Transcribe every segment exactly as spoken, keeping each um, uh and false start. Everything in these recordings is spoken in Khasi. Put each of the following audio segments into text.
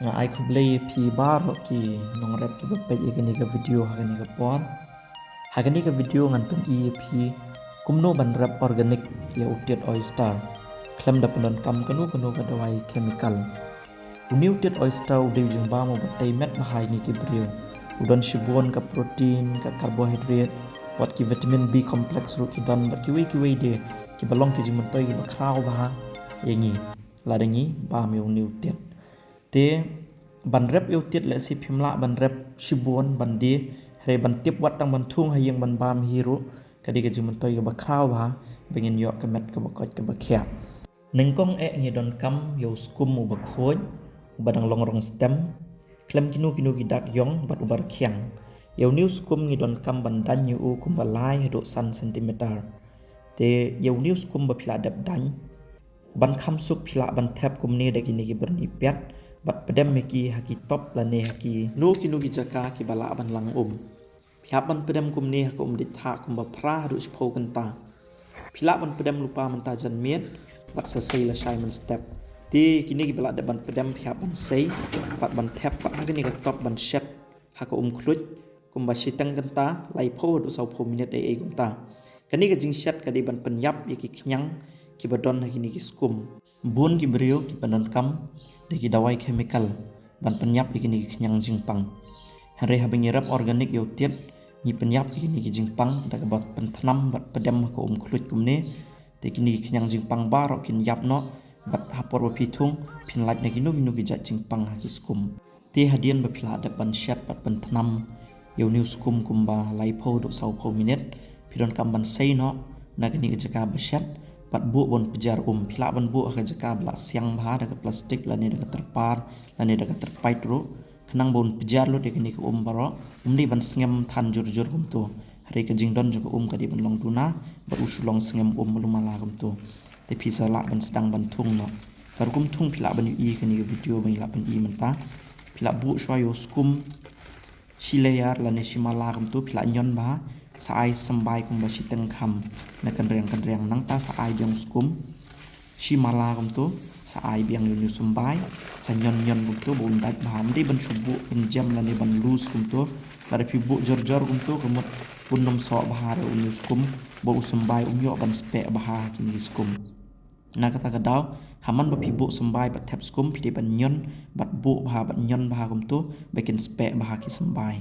Nga ai khublei ïa phi baroh ki nongrep kiba peit ïa kane ka video ha kane ka por. Ha kane ka video ngan pyni ïa phi kumno ban rep organic ïa u tied oyster khlem da pyndonkam kano kano ka dawai chemical. Une u tied oyster u dei u jingbam uba tei met bha ïa ngi ki briew. U don shibun ka protein, ka carbohydrate, wat ki vitamin B complex ruh ki don, bad kiwei kiwei de kiba long ki jingmyntoi kiba khraw bha ïa ngi lada ngi bam ïa une u tied. Te ban rep ïa u tied lehse phim lah ban rep shibun ban die, hynrei ban tip wat tang ban thung ha ïing ban bam hi ruh ka dei ka jingmyntoi kaba khraw bha ba ngin ïoh ka met kaba koit kaba khiah. Nyngkong eh ngi donkam ïa u skum uba khuid, uba dang long rong stem, khlem kino kino ki dak ïong bad uba rkhiang. Ïa une u skum ngi donkam ban daiñ ïa u kumba lai haduh san centimeter. Te ïa une u skum ba phi lah dep daiñ, ban kham suk phi lah ban thep kumne da kine ki byrni piat bad pdem ïa ki ha ki top lane ha kino kino ki jaka kiba lah ban lang um. Phi hap ban pdem kumne ha ka um dei thah kumba phra haduh shiphew kynta. Phi lah ban pdem lypa mynta janmiet bad sa sei lashai mynstep. Te kine kiba lah dep ban pdem phi hap ban sei bad ban thep bad ha kane ka top ban shet ha ka um khluit kumba shiteng kynta, laiphew haduh sawphew minit ei ei kumta. Kane ka jingshet ka dei ban pynïap ïa ki khñiang kiba don ha kine ki skum. Bun ki briew ki pyndonkam da ki dawai chemical ban pynïap ïa kine ki khñiang jingpang. Hynrei haba ngi rep organic ïa u tied, ngi pynïap ïa kine ki jingpang da kaba pynthnam bad pdem ha ka um khluit kumne. Te kine ki khñiang jingpang baroh kin ïap noh bad ha por ba phi thung phin lait na kino kino ki jait jingpang ha ki skum. Te hadien ba phi lah dep ban shet bad pynthnam ïa une u skum kumba laiphew haduh sawphew minit, phi donkam ban sei noh na kane ka jaka ba shet bad buh ban pjar um. Phi lah ban buh ha ka jaka ba la siang bha da ka plastik lane da ka tyrpar lane da ka tyrpait ruh, khnang ba un pjar lut ïa kane ka um baroh. Um dei ban sngem than jur jur kumto, hynrei ka jingdon jong ka um ka dei ban long duna bad u shu long sngem um malu mala kumto. Te phi sa lah ban sdang ban thung noh. Ka rukom thung phi lah ban ïohi ha kane ka video ba ngi lah ban i mynta. Phi lah buh shuwa ïa u skum shi layer lane shi mala kumto, phi lah ñion bha, sa ai symbai kumba shiteng kham na kynriang kynriang. Nangta sa ai biang u skum shi mala kumto, sa ai biang ïa une u symbai, sa ñion ñion kumto ba un dait bha. Ym dei ban shu buh kynjem lane ban loose kumto. Lada phi buh jor jor kumto ka mut un nym soh bha da une u skum, ba u symbai um ïoh ban speh bha ha kine ki skum. Na kata ka daw, ha man ba phi buh symbai bad thep skum, phi dei ban ñion bad buh bha bad ñion bha kumto ba kin speh bha ki symbai.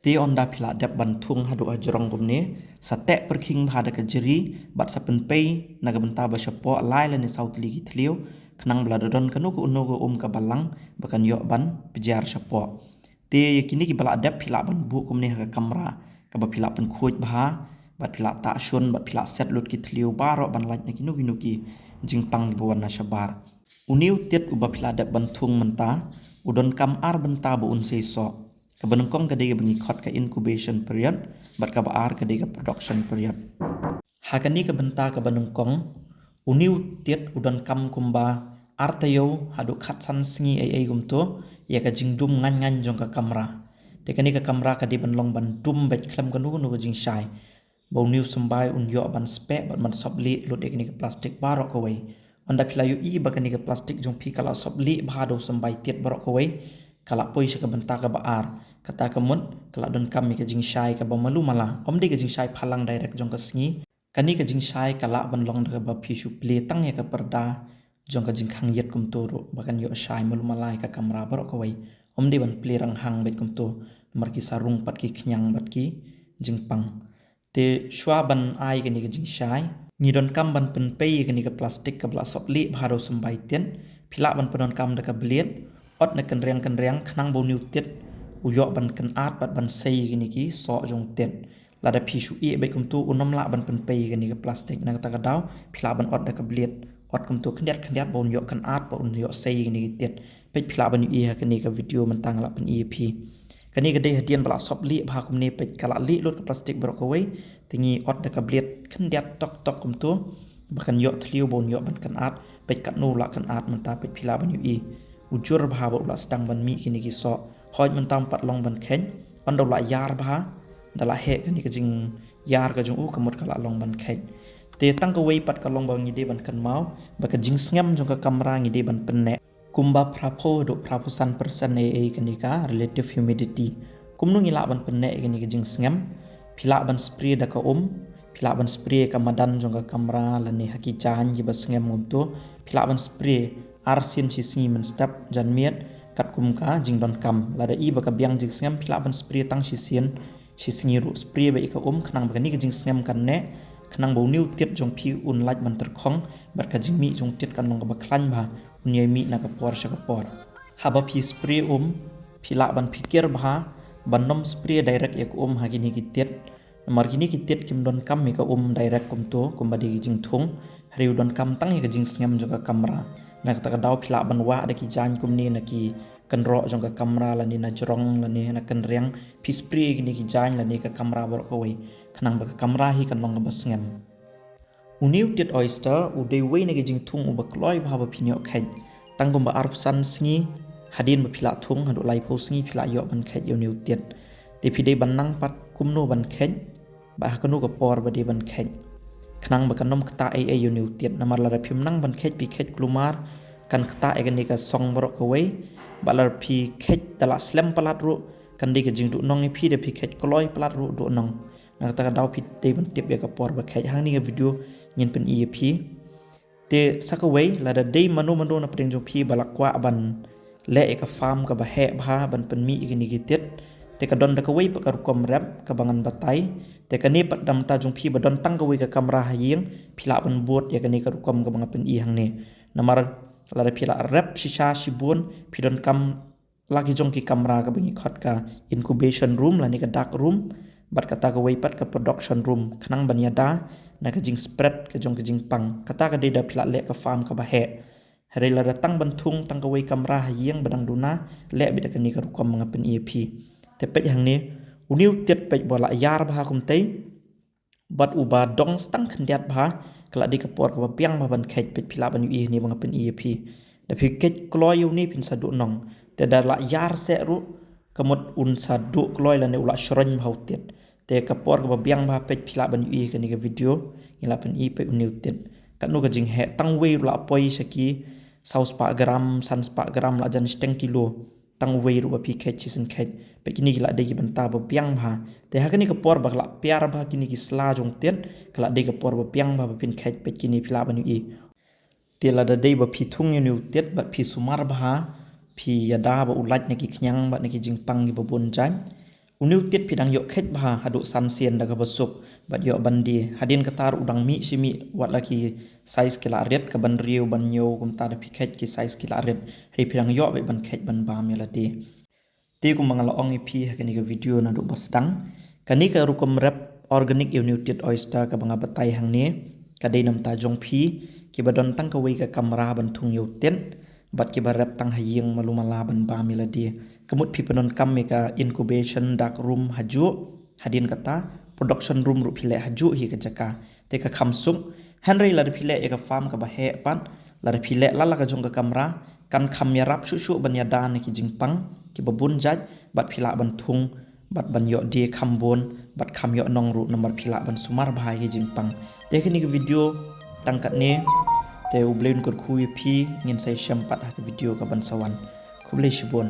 Te ynda phi lah dep ban thung haduh hajrong kumne, sa teh pyrkhing bha da ka jri bad sa pynpei na ka bynta ba shapoh lai lane saw tylli ki thliew, khnang ba lada don kano kano ka um kaba lang ba kan ïoh ban pjar shapoh. Te ïa kine kiba lah dep phi lah ban buh kumne ha ka kamra kaba phi lah pynkhuid bha bad phi lah tah shun bad phi lah set lut ki thliew baroh ban lait na kino kino ki jingpang ba wan na shabar. Une u tied uba phi lah dep ban thung mynta u donkam ar bynta ba un sei soh. Kaba nyngkong ka dei kaba ngi khot ka incubation period bad kaba ar ka dei ka production period. Ha kane ka bynta kaba nyngkong, une u tied u donkam kumba ar taïew haduh khatsan sngi ei ei kumto ïa ka jingdum ngaiñ ngaiñ jong ka kamra. Te kane ka kamra ka dei ban long ban dum beit khlem kano kano ka jingshai, ba une u symbai un ïoh ban speh bad ban sop lieh lut ïa kane ka plastik baroh kawei. Ynda phi lah ïohi ba kane ka plastik jong phi ka lah sop lieh bha da u symbai tied baroh kawei, ka lah poi sha ka bynta kaba ar. Kata ka mut ka lah donkam ïa ka jingshai kaba malu mala. Ym dei ka jingshai phalang direct jong ka sngi. Kane ka jingshai ka lah ban long da kaba phi shu plie tang ïa ka parda jong ka jingkhang ïit kumto ruh ba kan ïoh shai malu mala ïa ka kamra baroh kawei. Ym dei ban plie ranghang beit kumto namar ki sa rung pat ki khñiang bad ki jingpang. Te shuwa ban ai kane ka jingshai, ngi donkam ban pynpei ïa kane ka plastik kaba lah sop lieh bha da u symbai tied. Phi lah ban pyndonkam da ka blade, ot na kynriang kynriang khnang ba une u tied u ïoh ban kynat bad ban sei ïa kine ki soh jong u tied. Lada phi shu ïeh beit kumto un nym lah ban pynpei ïa kane ka plastik. Na kata ka daw phi lah ban ot da ka blade, ot kumto khyndiat khyndiat ba un ïoh kynat ba un ïoh sei ïa kine ki tied. Peit phi lah ban ïohi ha kane ka video mynta nga lah pyni ïa phi. Kane ka dei hadien ba lah sop lieh bha kumne, peit ka lah lieh lut ka plastik baroh kawei. Te ngi ot da ka blade khyndiat tok tok kumto ba kan ïoh thliew ba un ïoh ban kynat. Peit katno u lah kynat mynta, peit phi lah ban ïohi. U jur bha ba u lah sdang ban mih kine ki soh. Hooid mynta um pat long ban kheiñ. Ynda u lah ïar bha, da lah heh kane ka jingïar ka jong u ka mut ka lah long ban kheiñ. Te tang kawei pat ka long ba ngi dei ban kynmaw ba ka jingsngem jong ka kamra ngi dei ban pynneh. Kumba phraphew haduh phraphew san percent ei ei kane ka relative humidity. Kumno ngi lah ban pynneh ïa kane ka jingsngem? Phi lah ban spray da ka um, phi lah ban spray ka madan jong ka kamra lane ha ki jaiñ kiba sngem kumto, phi lah ban spray ar sien shi sngi mynstep janmiet katkum ka jingdonkam. Lada i ba ka biang jingsngem phi lah ban spray tang shi sien shi sngi ruh, spray beit ïa ka um khnang ba kane ka jingsngem kan neh, khnang ba une u tied jong phi un lait ban tyrkhong bad ka jingmih jong u tied kan long kaba khlaiñ bha, un ïai mih na ka por sha ka por. Haba phi spray um, phi lah ban phikir bha ban nym spray direct ïa ka um ha kine ki tied. Namar kine ki tied kim donkam ïa ka um direct kumto, kumba dei ki jingthung. Hynrei u donkam tang ïa ka jingsngem jong ka kamra. Na kata ka daw phi lah ban wah da ki jaiñ kumne na ki kynroh jong ka kamra lane na jrong lane na kynriang, phi spray ïa kine ki jaiñ lane ka kamra baroh kawei, khnang ba ka kamra hi kan long kaba sngem. Une u tied oyster u dei uwei na ki jingthung uba kloi bha ba phin ïoh kheit. Tang kumba arphew san sngi hadien ba phi lah thung haduh laiphew sngi phi lah ïoh ban kheit ïa une u tied. Te phi dei ban nang pat kumno ban kheit bad ha kano ka por ba dei ban kheit, khnang ba kan nym ktah ei ei ïa une u tied. Namar lada phim nang ban kheit, phi kheit kulmar, kan ktah ïa kane ka song baroh kawei. Bad lada phi kheit da la slem palat ruh, kan dei ka jingduhnong ïa phi. Da phi kheit kloi palat ruh duhnong. Na kata ka daw phi dei ban tip ïa ka por ba kheit. Hangne ka video ngin pyni ïa phi. Te sa kawei, lada dei mano mano na pdeng jong phi ba la kwah ban leh ïa ka farm kaba heh bha ban pynmih ïa kine ki tied, te ka don da kawei pat ka rukom rep kaba ngan batai. Te kane pat da mynta jong phi ba don tang kawei ka kamra ha ïing, phi lah ban bud ïa kane ka rukom kaba nga pyni hangne. Namar lada phi la rep shisha shibun, phi donkam la ki jong ki kamra kaba ngi khot ka incubation room lane ka dark room, bad kata kawei pat ka production room, khnang ban ïada na ka jingspread ka jong ka jingpang. Kata ka dei da phi lah leh ka farm kaba heh. Hynrei lada tang ban thung tang kawei kamra ha ïing ba dang duna, leh beit da kane ka rukom ba nga pyni ïa phi. Te peit hangne, une u tied peit ba la ïar bha kumtei. Bad uba dong stang khyndiat bha, ka la dei ka por kaba biang bha ban kheit. Peit phi lah ban ïohi hangne ba nga pyni ïa phi. Da phi kheit kloi ïa une phin sa duhnong. Te da la ïar seh ruh, ka mut un sa duh kloi lane u la shroiñ bha u tied. Te ka por kaba biang bha, peit phi lah ban ïohi kane ka video, ngi la pyni peit une u tied. Katno ka jingheh, tang uwei ruh la poi sha ki saw spah gram, san spah gram, la jan shiteng kilo. Tang uwei ruh ba phi kheit shisien kheit. Peit kine ki la dei ki bynta ba biang bha. Te ha kane ka por ba ka la piar bha kine ki sla jong u tied, ka la dei ka por ba biang bha ba phin kheit. Peit kine phi lah ban ïohi. Te lada dei ba phi thung ïa une u tied bad phi sumar bha, phi ïada ba u lait na ki khñiang bad na ki jingpang kiba bun jait, une u tied phi dang ïoh kheit bha haduh san sien da kaba suk bad ïoh ban die. Hadien kata ruh u dang mih shi mih, wat la ki size ki la rit, ka ban riew ban ñiew, kumta da phi kheit ki size ki la rit. Hynrei phi dang ïoh beit ban kheit ban bam ïa lade. Te kumba nga la ong ïa phi ha kane ka video naduh ba sdang, kane ka rukom rep organic ïa une u tied oyster kaba nga batai hangne, ka dei na bynta jong phi kiba don tang kawei ka kamra ban thung ïa u tied, bad kiba rep tang ha ïing malu mala ban bam ïa lade. Ka mut phi pyndonkam ïa ka incubation dark room hajuh, hadien kata production room ruh phi leh hajuh hi ka jaka. Te ka kham suk. Hynrei lada phi leh ïa ka farm kaba heh pat, lada phi leh la la ka jong ka kamra, kan kham ïarap shuh shuh ban ïada na ki jingpang kiba bun jait, bad phi lah ban thung bad ban ïoh die kham bun bad kham ïoh nong ruh, namar phi lah ban sumar bha ïa ki jingpang. Te kane ka video tang katne. Te U Blei un kyrkhu ïa phi, ngin sa ïashem pat ha ka video ka ban sa wan. Khublei shibun.